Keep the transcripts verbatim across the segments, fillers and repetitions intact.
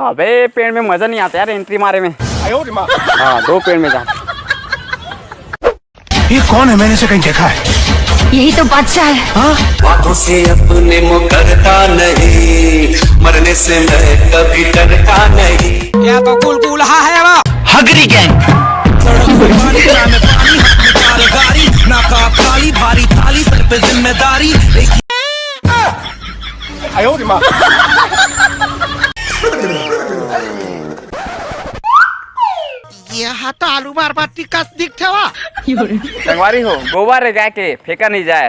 अबे, पेड़ में मजा नहीं आता यार एंट्री मारे में। हाँ, दो पेड़ में जा। ये कौन है? मैंने इसे कहीं देखा है। यही तो बादशाह है। हाँ? बातों से अपने मुकरता नहीं, मरने से मैं कभी डरता नहीं। या तो कुल कुलहा है वो। हगरी गैंग। सड़क पे पानी, ना में पानी, हाथ में कार गाड़ी, ना का थाली, भारी थाली, सर पे जिम्मेदारी। एक ये हा तो आलू बरबट्टी कस दिखथे वा। संगवारी हो, गोबर रे गाय के फेंका नहीं जाए,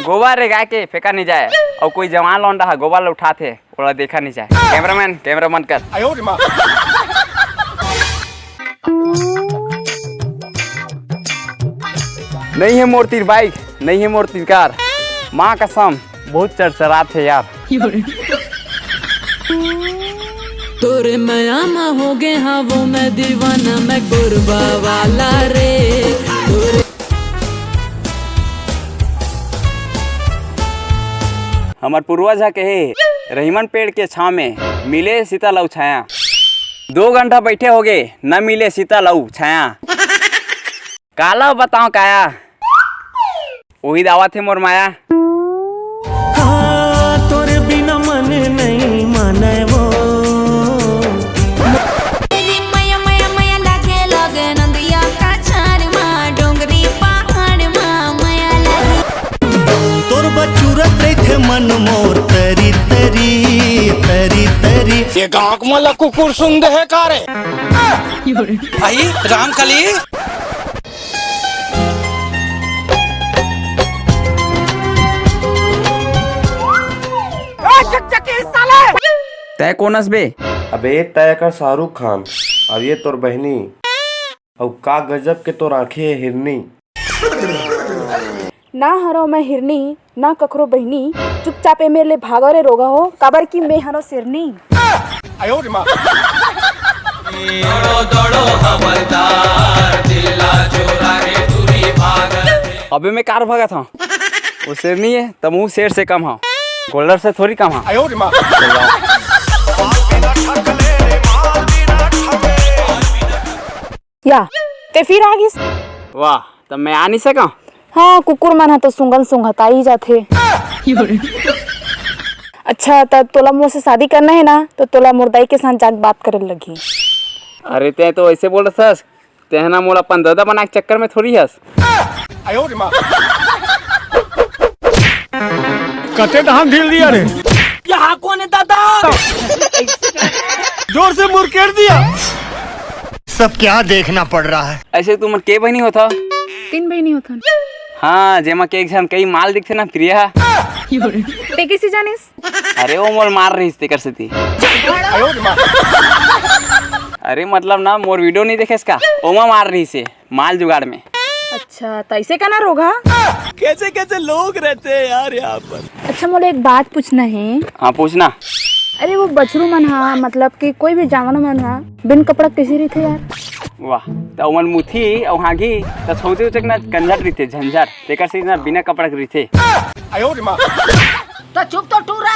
गोबर रे गाय के फेंका नहीं जाए। और कोई जवान लौंडा हा गोबर ल उठाथे, ओला देखा नहीं जाए। कैमरामैन, कैमरा मन कर। नहीं है मोर तीर बाइक, नहीं है मोर तीर कार। माँ कसम, बहुत चरचरात हे यार। तोरे मया म हो गे हाँ वो मैं दीवाना, मैं कोरबा वाला रे। तोरे हमर पूर्वज ह कहे, रहीमन पेड़ के छाँव में, मिले सीतल अउ छाया। दो घंटा बैठे होगे, न मिले सीतल अउ छाया। काला बताओ काया, उही दावत हे मोर माया। हाँ, तोरे बिना मन नहीं माने वो। तेरी मया, मया, मया लागे, लागे नंदिया का छान मा, डोंगरी पहाड़ मा, मया लागे। तोर बचूरत रहिथे मन मोर तरी, तरी, तरी, तरी। ये गाँव के मोला कुकुर सुन दे है का रे? भाई रामकली। तै कोन अस बे? अबे तै एकर शाहरुख खान, अउ ये तोर बहिनी, अउ का गजब के तोर आँखी हे हिरनी। ना हरव मैं हिरनी, ना कखरो बहिनी, चुपचाप ए मेर ले भागव रे रोगहा हो, काबर कि मैं हरव शेरनी। अबे मैं कार भगत हँव, वो शेरनी हे, त महूँ शेर से कम हँव, गोल्डर से थोड़ी कम हँव। या, ते फिर आ गिस। वाह, तब मैं आ नहीं सकँव? हाँ, कुकुर मन ह तो सूंघन सूंघत आ ही जाथे। अच्छा, त तोला मोर से शादी करना हे ना, त तोला मोर दाई के साथ जाके बात करे लगही। अरे, तैं तो ऐसे बोलत हस, तैं ह ना मोला अपन दादा बनाए के चक्कर में थोड़ी हस। कते डहान ढील दिया रे। यहाँ कौन है दादा? जोर से मुरकेट दिया। सब क्या देखना पड़ रहा है। ऐसे तुमन के बहिनी होथा? तीन बहिनी होथन। हाँ, जेमा के एक झन कई माल दिखथे ना, प्रिया। ते कइसे जानिस? अरे, वो मोला मार रहिस तेकर सेती। अरे, मतलब ना, मोर वीडियो नहीं देखेस का? ओमा मार रहिस हे। माल जुगाड़ में। अच्छा, त ऐसे का ना रोगहा? कैसे कैसे लोग रहते हैं यार यहाँ पर। अच्छा, मोला एक बात पूछना हे। हाँ, पूछना। अरे, वो बछरू मन हा, मतलब कि कोई भी जानवर मन हा, बिन कपड़ा कैसे रहिथे यार? वाह, त ओमन मुथी अउ हागी, त छौचे उचे के ना कंझट रहिथे, झंझट, तेकर से ना बिना कपड़ा के रहिथे। त चुप तो टूरा।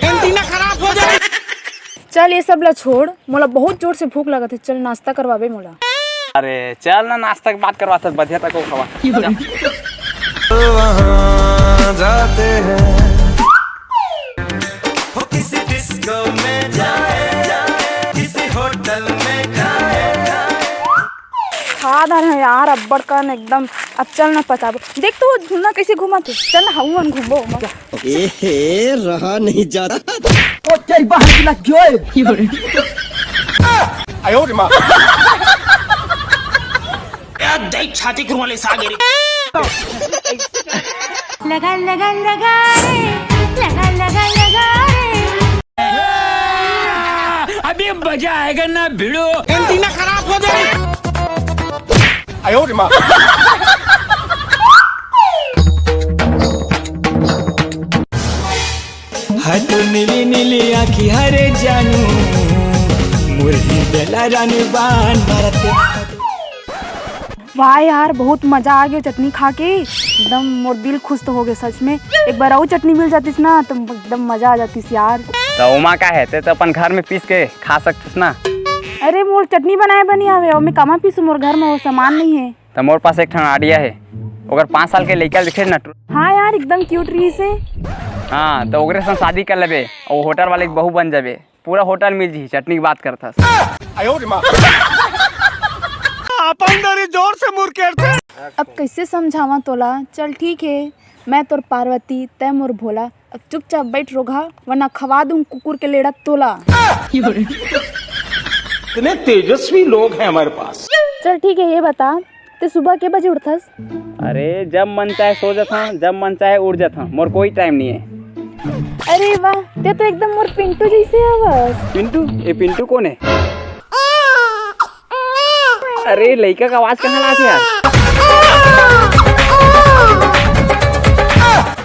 एंटीना खराब हो जाए। चल, ये सब ला छोड़, मोला बहुत जोर से भूख लगत हे, चल नाश्ता करवाबे मोला। अरे चल ना, नाश्ता के बात करवाथस, बढ़िया तको खवा। वहाँ जाते हैं। वो किसी डिस्को में जाए, किसी होटल में खाए, खाए। खा डारे हँव यार, अब्बड़ कन एकदम। अब चल ना पचाबो। देख तो वो झूलना कैसे घूमत हे। चल ना, हमन घूमबो ओमा। ए हे, रहा नहीं जाता। ओ तेरी बहन की लग गयो। यार, देख छाती कुरवाले सागरी। लगा, लगा, लगा रे, लगा, लगा, लगा रे। अभी मजा आएगा ना भिड़ो। एंटीना खराब हो जाए। आयो रे माँ। हट नीली नीली आँखी हरे जानू, मुरही बेला रानी बान मारते। वाह यार, बहुत मजा आ गया चटनी खा के। एकदम मोर दिल खुश तो हो गए सच में। एक बार अउ चटनी मिल जातिस ना तो एकदम मजा आ जातिस यार। त ओमा का हे, तें तो अपन घर में पीस के खा सकतिस ना। अरे मोर चटनी बनाए बर नइ आवे, ओमे कामा पीसू, मोर घर में वो सामान नइ हे। त मोर पास एक ठन idea हे, ओकर पाँच साल के लइका दिखे ना। हाँ यार, एकदम cute रहिस हे। हाँ, त ओकरे संग शादी कर लेबे, अउ होटल वाले के बहू बन जाबे। पूरा होटल मिल जही, चटनी के बात करथस। अपन दरी जोर से मुर के अब कइसे समझावां तोला? चल ठीक हे, मैं तोर पार्वती, तैं मोर भोला। अब चुपचाप बइठ रोगहा, वरना खवा दूं कुकुर के लेड़ा तोला। इतने तेजस्वी लोग हैं हमारे पास। चल ठीक हे, ये बता, तें सुबह के बजे उठथस? अरे, जब मन चाहे सो जाथंव, जब मन चाहे उठ जाथंव, मोर कोई time नइ हे। अरे वाह, तें तो एकदम मोर पिंटू जइसे हवस। पिंटू? ये पिंटू कोन हे? अरे, लइका के आवाज कहाँ ले आथे यार?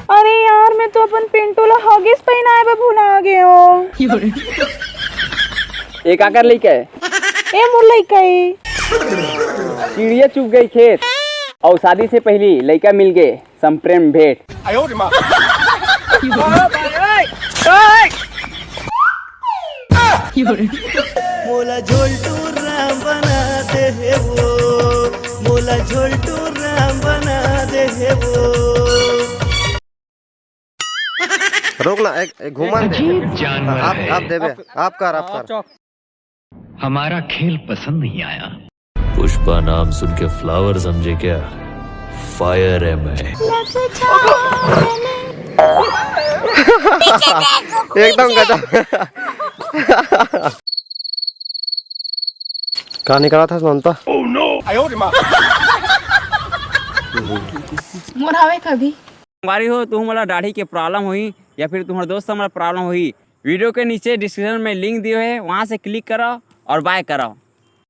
अरे यार, मैं तो अपन पिंटू ला Huggies पहिनाए बर भुला गे हंव। ये काकर लइका हे? ए मोर लइका ए। चिड़िया चुग गई खेत, अउ शादी से पहिली लइका मिल गे, संप्रेम भेंट। मोला झोलटू राम बना दे हे वो, मोला झोलटू राम बना दे हे वो। रोक ना, एक, एक घुमा दे। अजीब जानवर आप, है। आप देबे, आप कर, आप कर। हमारा खेल पसंद नहीं आया। पुष्पा नाम सुन के flower समझे क्या? Fire है मैं। एकदम गजब। का निकालथस ममता? मोर हवे कभी। संगवारी हो, तुहू मन ला दाढ़ी के problem होही या फिर तुम्हर दोस्त मन ला problem होही, video के नीचे description में link दियो हे, वहाँ से click करो और buy करो।